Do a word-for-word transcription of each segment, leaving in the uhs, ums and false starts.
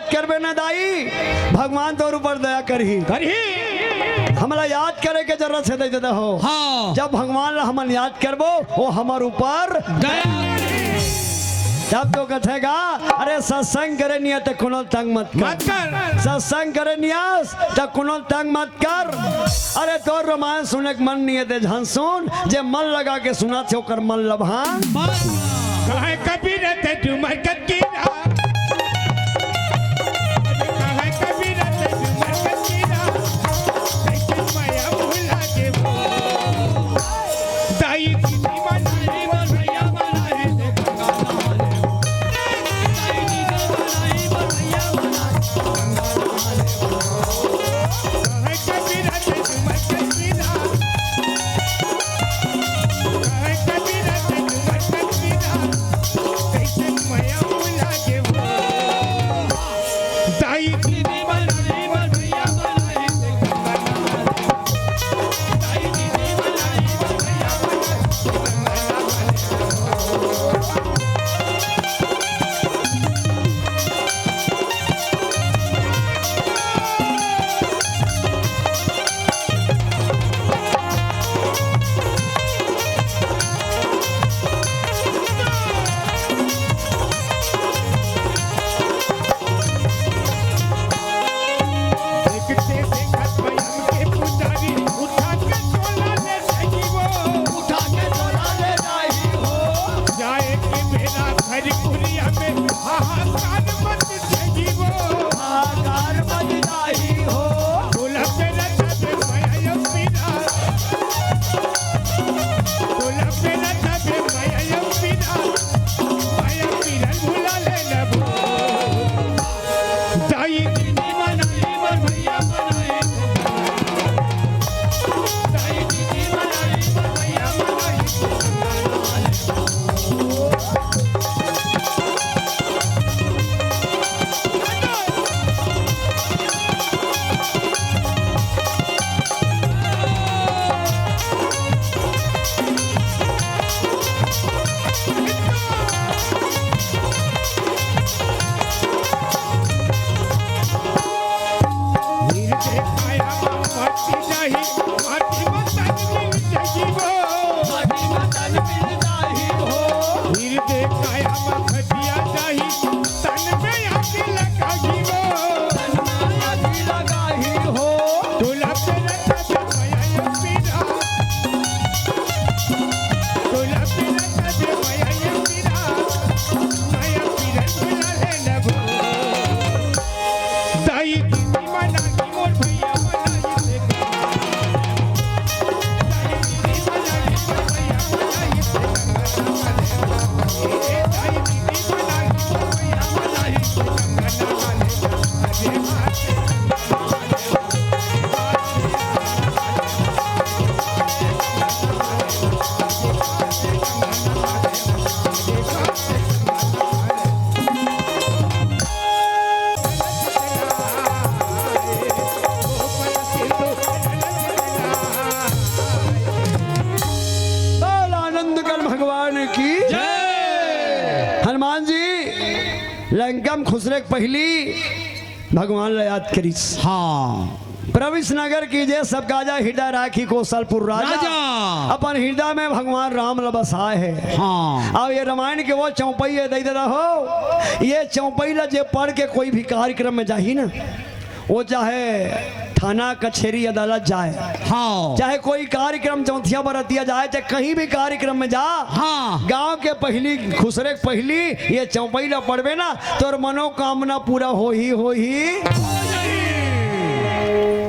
करबे ना दाई, भगवान तोर ऊपर दया करही। करही। हमला याद करे के जरूरत हे, दे देता हो। हाँ। जब भगवान ला हमन याद करबो, वो हमर ऊपर दया करही। तब तो कथेगा, अरे सत्संग करे नियस त कोनो तंग मत कर। मत कर। सत्संग करे नियस त कोनो तंग मत कर। अरे तोर रामायण सुने के मन नियस ते झन सुन, जे मन लगा के सुनथे ओकर मन लभान। मत। कहे कबीर ते डूमर ककीरा। कहे कबीर ते डूमर ककीरा। कैसे माया भुला के वो। दाई दीदी बनाए, भैया बनाए। बोल आनंद कर भगवान की जय। हनुमान जी लंका में खुसरे के पहिली भगवान ला याद करिस। हाँ। प्रवेश नगर की जय, सब काजा हृदय राखी कौशलपुर राजा। राजा। अपन हृदय में भगवान राम ला बसाए हे। हाँ। अब ये रामायण के वो चौपाई हे, दे देता हो, ये चौपाई ला जे पढ़ के कोई भी कार्यक्रम में जाही ना, वो चाहे थाना, कचेरी, अदालत जाए, हाँ। चाहे कोई कार्यक्रम, चौथिया बरतिया जाए, चाहे कहीं भी कार्यक्रम में जा, हाँ। गांव के पहिली, खुसरे के पहिली ये चौपाई ला पढ़बे ना, तोर मनोकामना पूरा होही, होही।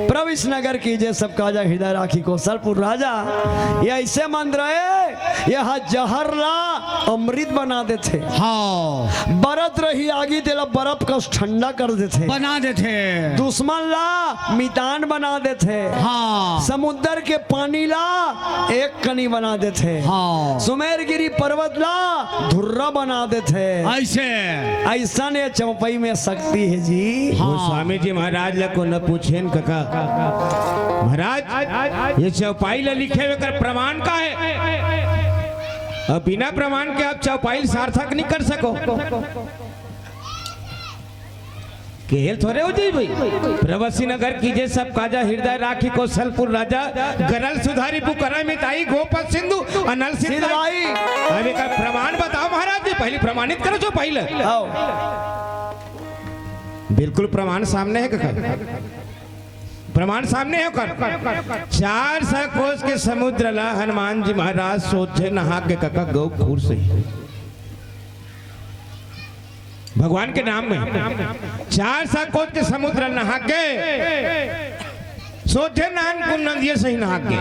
प्रवेश नगर की जय, सब काजा हृदय राखी कौशलपुर राजा। ये ऐसे मंत्र हे, ये जहर ला अमृत बना देथे। हाँ। बरत रही आगी, तेला बर्फ कस ठंडा कर देथे। बना देथे। दुश्मन ला मितान बना देथे। हाँ। समुद्र के पानी ला एक कनी बना देथे। हाँ। सुमेरगिरी पर्वत ला धुर्रा बना देथे। ऐसे। ऐसन ये चौपाई में शक्ति हे जी। हाँ। गोस्वामी जी महाराज ला कोनो पूछेन कका, महाराज, ये चौपाई ला लिखे हुए कर प्रमाण का हे? अब बिना प्रमाण के आप चौपाई सार्थक नहीं कर सको। केहेल थोरे हो जाई भाई। प्रवसी नगर कीजे सब काजा, हृदय राखी कौशलपुर राजा, गरल सुधारी पुकारा मिताई, गोपद सिंधु अनल सिंधाई। सिंधाई। अब एकर प्रमाण बताओ महाराज जी, पहले प्रमाणित करो जो पहले। आओ। बिल्कुल प्रमाण सामने है काका, प्रमाण सामने है ओकर। चार सौ कोस के समुद्र ला हनुमान जी महाराज सोझे नहा के काका गौ खूर से भगवान के नाम में चार सौ कोस के समुद्र नहा के सोझे नान कुन नदिये सही नहा के।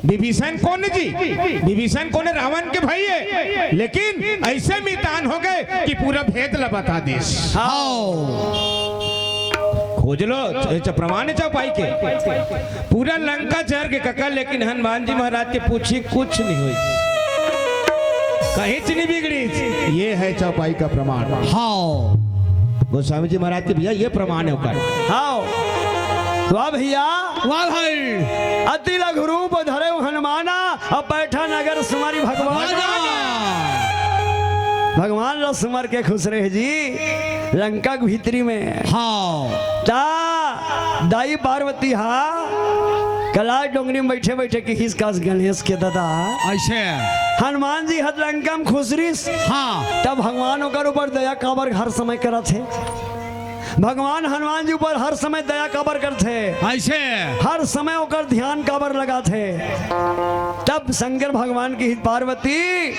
विभीषण कोन जी? विभीषण कोन? रावण के भाई है, लेकिन ऐसे मितान हो गए कि पूरा भेद ला बता देस। हाँ। खोज लो, च-, च-, प्रमाण है चौपाई के। पूरा लंका जर के काका, लेकिन हनुमान जी महाराज के पूछी कुछ नहीं हुई, कहीं नहीं बिगड़ी। ये है चौपाई का प्रमाण। हाँ। गोस्वामी जी महाराज के भैया ये प्रमाण है ओकर। हाँ। वाह भैया। वाह भाई। अति लघु रूप धरे हनुमाना, अब बैठा नगर सुमरी भगवान। भगवान। भगवान ला सुमर के खुश रहे जी, लंका के भीतरी में। हाँ। ता दाई पार्वती हा कैलाश डोंगरी में बैठे बैठे किहिस कास गणेश के दादा। ऐसे। हनुमान जी हत लंका में खुसरिस। हाँ। तब भगवान ओकर ऊपर दया काबर हर समय करत हे? भगवान हनुमान जी ऊपर हर समय दया काबर करथे? ऐसे। हर समय ओकर ध्यान काबर लगाथे? तब शंकर भगवान किहिस पार्वती,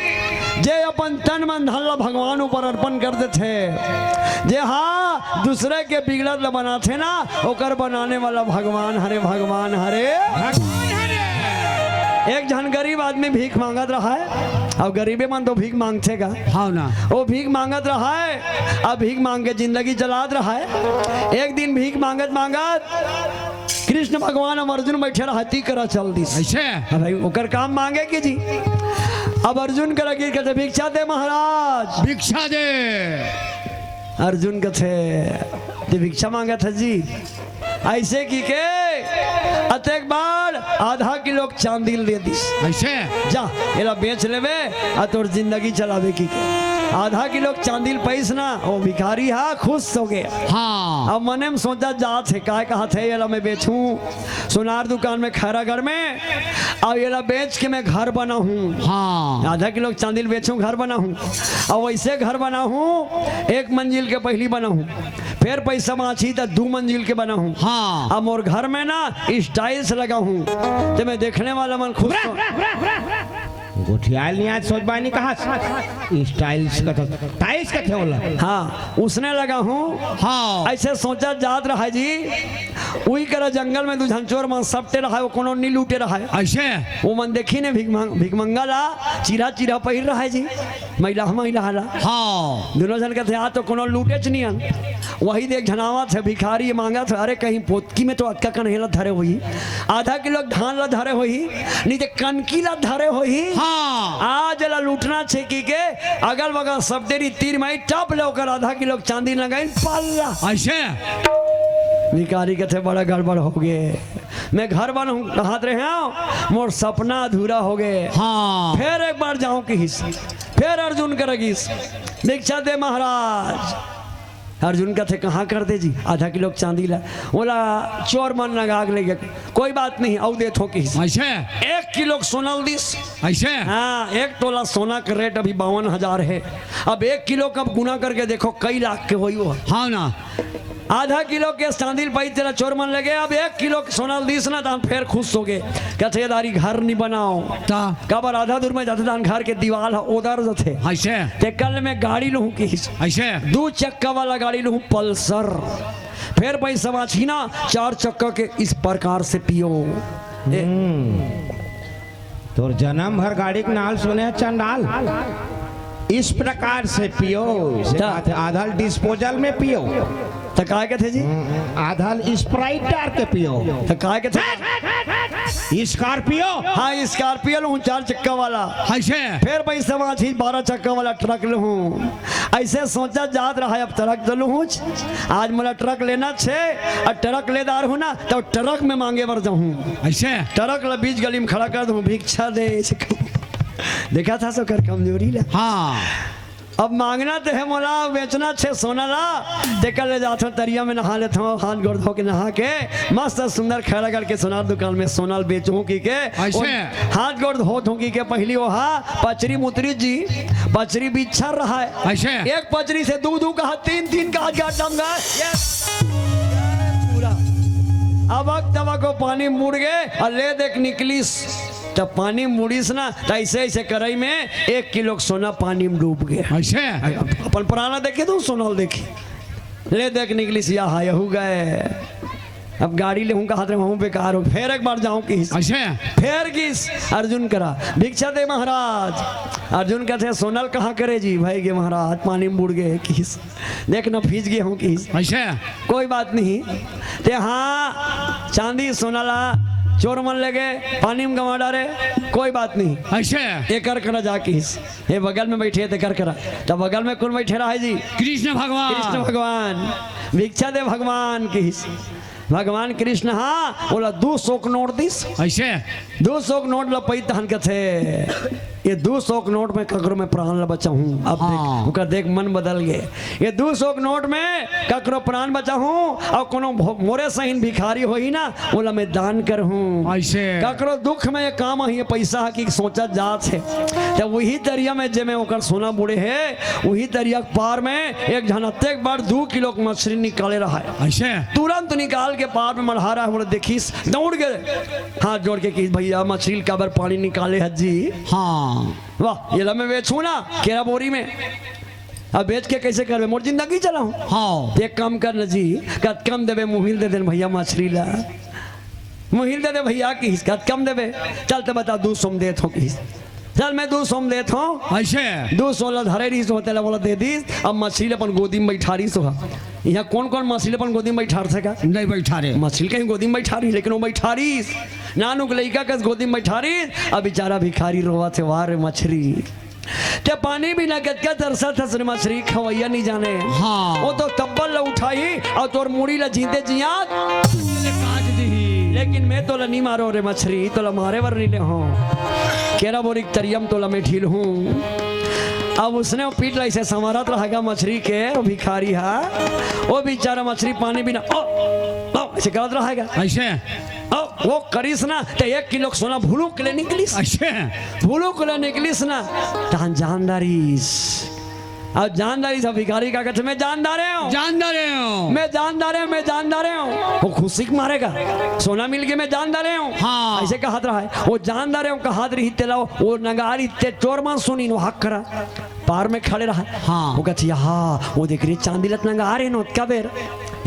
जे अपन तन मन धन ला भगवान ऊपर अर्पण कर देथे, जे हा दूसरे के बिगड़त ला बनाथे ना, ओकर बनाने वाला भगवान हरे, भगवान हरे। भगवान हरे। एक झन गरीब आदमी भीख मांगत रहा है, अब गरीबे मन तो भीख मांगथे गा। हाँ ना। वो भीख मांगत रहा है, अब भीख मांग के जिंदगी चलात रहा है। एक दिन भीख मांगत मांगत कृष्ण भगवान अउ अर्जुन बैठे रहा, ती करा चल दिस। ऐसे? अब भाई ओकर काम मांगे के जी। अब अर्जुन करा गिर के, "भिक्षा दे महाराज।" भिक्षा दे। अर्जुन कथे, "ते भिक्षा मांगत हे जी?" ऐसे की के अतेक बार आधा किलो चांदी ल दे दिस। ऐसे? "जा, एला बेच लेबे, आ तोर जिंदगी चलाबे," की के। आधा किलो चांदी ल पाइस ना, वो भिखारी हा खुश हो गया। हाँ। अब मने में सोचा जात हे, काय कहत हे, "एला मैं बेचूं सोनार दुकान में खैरागढ़ में, अउ एला बेच के मैं घर बनाहूं।" हाँ। आधा किलो चांदी ल बेचूं, घर बनाहूं, अउ वैसे घर बनाहूं, एक मंजिल के पहली बनाहूं, फेर पैसा बांचही त दू मंजिल के बनाहूं। हाँ। अब मोर घर में ना स्टाइल्स लगाहूं, ते में देखने वाला मन खुश हो। गोठियाल नहीं आज सोच बानी कहा स्टाइल्स कथे, टाइल्स कथे ओला। हाँ, उसने लगाहूं। हाँ। ऐसे सोचा जात रहा जी, उही करा जंगल में दू झन चोर मन सपटे रहा, वो कोनो नी लूटे रहा। ऐसे? वो मन देखी ने भिकमं-, भिकमंगा ला, चिरा चिरा पहिर रहा जी, महिला महिला ला। हाँ। दोनों झन कथे, "आ तो कोनो लूटेच नियन।" वही देख झनावत हे भिखारी, मांगत हे, "अरे कहीं पोतकी में तो अतका कन हे ला धरे होही, आधा किलो धान ला धरे होही, नहीं ते कनकी ला धरे होही।" हाँ। आज ला लूटना छे की के अगल बगल सब डेरी तीर माई टप ले ओकर आधा किलो चांदी लगाइन पल्ला। ऐसे? भिखारी कथे, "बड़ा गड़बड़ हो गे, मैं घर बनहूं कहत रहे हंव, मोर सपना अधूरा हो गे।" हाँ। फेर एक बार जांव किहिस, फेर अर्जुन करा गिस, "भिक्षा दे महाराज।" अर्जुन कथे, "कहां कर दे जी आधा किलो चांदी ला?" ओला चोर मन लगा के ले गे। "कोई बात नहीं, अउ देथंव" किहिस। ऐसे? एक किलो सोना ल दिस। ऐसे? हाँ, एक तोला सोना के रेट अभी बावन हजार हे। अब एक किलो के अब गुना करके देखो, कई लाख के होही वो। हाँ ना। आधा किलो के चांदी ल पाइस, तेला चोर मन ले गे, अब एक किलो के सोना ल दिस ना, तहां फेर खुश हो गे। कथे, "दारी घर नी बनांव।" ता? काबर आधा दूर में जाथे, तहां घर के दीवाल ह ओदर जाथे। ऐसे? ते कल मैं गाड़ी लूहूं किहिस। ऐसे? दू चक्का वाला गाड़ी लूहूं, पल्सर। फेर पैसा बांचही ना, चार चक्का के इस प्रकार से पियो। ए, हम्म। तोर जन्म भर गाड़ी के नाल सुने हे चंडाल। इस प्रकार से पियो, इसे ता। कथे आधा ल डिस्पोजल में पियो। त काय कथे जी? हम्म, आधा ल स्प्राइट डार के पियो। त काय कथे? स्कॉर्पियो। हाँ, स्कॉर्पियो लूं, चार चक्का वाला। ऐसे? फेर पैसा बांचही, बारह चक्का वाला ट्रक लूं। ऐसे सोचा जात रहा, अब ट्रक तो लूहूंच। आज मोला ट्रक लेना छे, अउ ट्रक ले दार हूं ना, त ट्रक में मांगे बर जाहूं। ऐसे? ट्रक ला बीच गली में खड़ा कर दूं, "भिक्षा दे।" देखा था ओकर कमजोरी ला। हाँ। अब मांगना ते हे मोला, बेचना छे सोना ला, तेकर ले जाथों तरिया में नहा लेथों, हाथ गोड़ धो के नहा के, मस्त सुंदर खैरागढ़ के सोनार दुकान में सोना ल बेचहूं की के। अइसे? हाथ गोड़ धोत हूं की के, पहिली ओहा पचरी मुतरी जी, पचरी बिच्छर रहा है। अइसे? एक पचरी से दू, दू कहा, तीन, तीन कहा, गड्ढा में गए। ये पूरा अबक तबक वो पानी मुड़ गए अउ ले देख निकलिस। त पानी मुड़िस ना, त अइसे अइसे करई में एक किलो के सोना पानी में डूब गए। अइसे? अपन प्राण देखी तो सोना ल देखी। ले देख निकलिस, या हा, यहू गए। अब गाड़ी लेहूं कहत रहे, वहूं बेकार हो। फेर एक बार जाऊं किहिस। अइसे? फेर गिस अर्जुन करा, भिक्षा दे महाराज। अर्जुन कथे, सोना ल कहां करे जी? भई गे महाराज, पानी में बुड़ गे किहिस। देख ना, भीज गे हूं किहिस। अइसे? कोई बात नहीं। ते हां, चांदी सोना ला चोर मन ले गे, पानी में गंवा डारे, कोई बात नहीं। अइसे? एकर करा जा किहिस। ये बगल में बइठे हे तेकर करा। त बगल में कोन बइठे रहा है जी? कृष्ण भगवान। कृष्ण भगवान। भिक्षा दे भगवान किहिस। भगवान कृष्ण हां, ओला दू सौ के नोट दिस। अइसे? दू सौ के नोट ल पइस तहन कथे, ये दू सौ के नोट में ककरो में प्राण ल बचाहूं। अब देख, हां। ओकर देख मन बदल गे। ये दू सौ के नोट में ककरो प्राण बचाहूं, अउ कोनो भो-, मोरे सहीन भिखारी होही ना, ओला मैं दान करहूं। अइसे? ककरो दुख में ये काम आही, ये पइसा ह कि सोचत जात हे। त उही तरिया में जेमे ओकर सोना बुड़े हे, उही तरिया के पार में एक झन अतेक बड़ दू किलो के मछरी निकाले रहा है। अइसे? तुरंत निकाल के पार में मढ़ा रहा है, ओला देखिस, दौड़ गे, हाथ जोड़ के किहिस, भइया, मछरी ल काबर पानी निकाले हस जी? हां। वाह, ये ला मैं बेचहूं ना केरा बोरी में। अब बेच के कइसे करबे? मोर जिंदगी चलाहूं। हां। त एक काम कर ना जी, कतका म देबे? मुही ल दे देन भइया मछरी ला। मुही ल दे दे भइया किहिस। कतका म देबे? चल त बता, दू सौ म देत हंव किहिस। चल मैं दू सौ म देत हंव। अइसे? दू सौ ला धरे रिहिस, ओहा तेला ओला दे दिस। अब मछरी ल अपन गोदी म बइठारिस ओहा। इहां कोन कोन मछरी ल अपन गोदी म बइठारथे का? नइ बइठारे। मछरी ल कहीं गोदी म बइठारिस, लेकिन ओ बइठारिस। नानू के लइका कस गोदी म बइठारिस। अब बिचारा भिखारी रोवत हे, वाह रे मछरी। ते पानी बिना कतका तरसत हस रे मछरी, खवइया नइ जाने। हां। ओ तो तब्बल ल उठाही अउ तोर मुड़ी ल जीते जियात ले काट दिही। लेकिन मैं तोला नइ मारों रे मछरी, तोला मारे बर नइ ले हंव। केरा बोरी के तरिया म तोला मैं ढीलहूं। अब उसने ओ पीठ ल अइसे संवारत रहेगा मछरी के, ओ भिखारी हा। ओ बिचारा मछरी पानी बिना, ओ, ओ, अइसे करत रहेगा। अइसे? अउ ओ करिस ना, त एक किलो के सोना भुलुक ले निकलिस। अइसे? भुलुक ले निकलिस ना, तहन जान डारिस। अब जान डारिस, अब भिखारी का कथे, मैं जान डारे हंव। जान डारे हंव। मैं जान डारे हंव, मैं जान डारे हंव। ओ खुशी के मारे का, सोना मिल गे, मैं जान डारे हंव। हां। अइसे कहत रहा है। ओ जान डारे हंव कहत रिहिस तेला, ओ नंगारिस ते चोर मन सुनिन, ओ हक करा। पार में खड़े रहा। हां। ओ कथे, हां, ओ देख रे, चांदी ल त नंगारे हन ओतका बेर,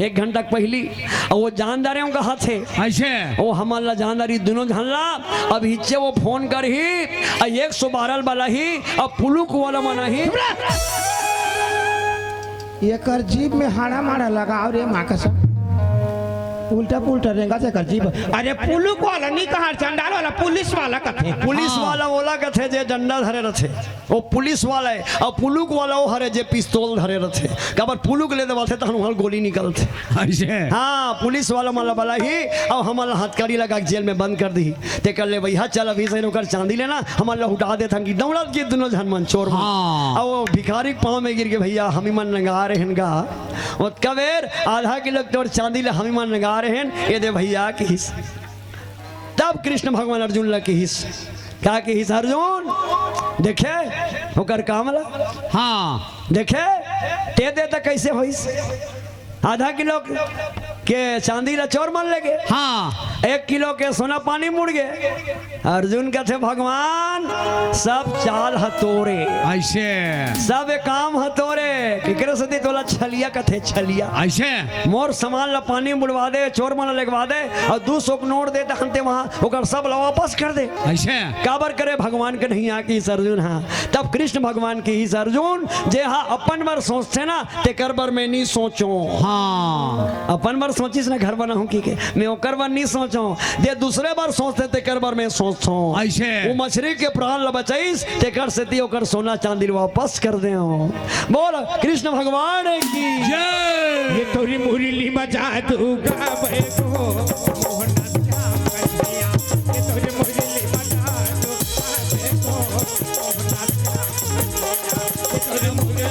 एक घंटा के पहिली। अउ ओ जान डारे हंव कहत हे। अइसे? ओ हमन ला जान डारिस दुनों झन ला। अब हिच्चे ओ फोन करही, अउ एक सौ बारह ल बलाही, अउ पुलुक वाला मन आही। एकर जीभ में हाड़ा माड़ा लगाव रे माँ कसम। उल्टा पुल्टा रेंगथे एकर जीभ। अरे पुलुक वाला नइ कहा, चंडाल वाला, पुलिस वाला कथे। पुलिस हां। वाला ओला कथे जे डंडा धरे रथे। ओ पुलिस वाला हे, अउ पुलुक वाला ओ हरे जे पिस्तौल धरे रथे। काबर पुलुक ले देवाथे तहन उहां गोली निकलथे। अइसे? हां, पुलिस वाला मन ला बलाही, अउ हमन ला हथकड़ी लगा के जेल में बंद कर दिही। तेकर ले भइया चल अभी से ओकर चांदी लेना, हमन ला उठा देथन कि दौड़त गे दुनों झन मन चोर मन। हां। अउ ओ भिखारी के पांव में गिर के, भइया हमी मन नंगा रेहेन गा। ओतका बेर आधा किलो के तोर चांदी ला हमी मन नंगा रेहेन, ए दे भइया किहिस। तब कृष्ण भगवान अर्जुन ला किहिस, का किहिस अर्जुन? देखे ओकर काम ला। हां। देखे, ते दे त कइसे होइस? आधा किलो के चांदी ला चोर मन ले गे। हां। एक किलो के सोना पानी मुड़ गे। अर्जुन कथे, भगवान, सब चाल ह तोरे। अइसे? सब काम ह तोरे। एकरे सेती तोला छलिया कथे, छलिया। अइसे? मोर सामान ला पानी में बुड़वा दे, चोर मन ला लेगवा दे, अउ दू सौ के नोट दे, तहन ते उहां ओकर सब ला वापस कर दे। अइसे? काबर करे भगवान के नइ आय किहिस अर्जुन, हां। तब कृष्ण भगवान किहिस अर्जुन, जे हा अपन बर सोचथे ना, तेकर बर मैं नइ सोचों। हां। अपन बर सोचिस ना घर बनाहूं कहिके, मैं ओकर बर नइ सोचों। जे दूसरे बर सोचथे, तेकर बर मैं सोचों। अइसे? ओ मछरी के प्राण ला बचाइस, तेकर सेती ओकर सोना चांदी ला वापस कर देवं। बोल कृष्ण भगवान की जय। ये तोरी मुरली बजा दूंगा मैं तो, मोहन श्याम कन्हैया। ये तोरी मुरली बजा दूंगा मैं तो, मोहन श्याम कन्हैया। ये तोरी मुरली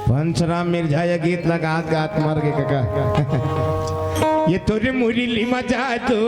पंचराम मिर्जा ये गीत ला गात गात मर गे कका। ये तोरे मुरली मा जादू।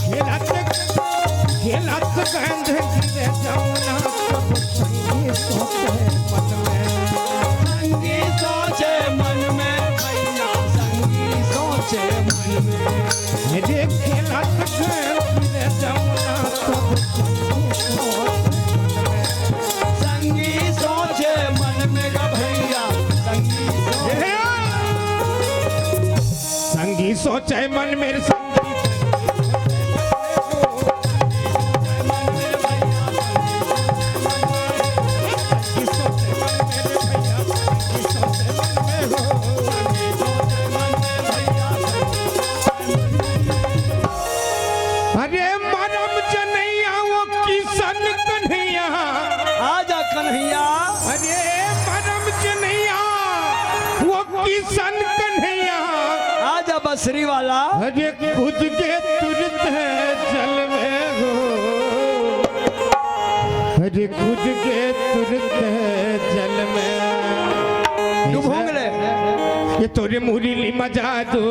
खेलत, खेलत गंध गिरे जमुना, सब संगी सोचे मन में। संगी सोचे मन में, भैया, संगी सोचे मन में। मेरे खेलत गंध गिरे जमुना, सब संगी सोचे मन में। संगी सोचे मन में गा भैया, संगी सोचे। संगी सोचे मन में, संगी अरे मरम जनैया वो किशन कन्हैया। आजा कन्हैया। अरे मरम जनैया वो किशन कन्हैया। आजा बसरी वाला। अरे खुद के तुरत है जल में हो। अरे खुद के तुरत है जल में। डुबोंग ले। ये तोरे मुरली मा जादू।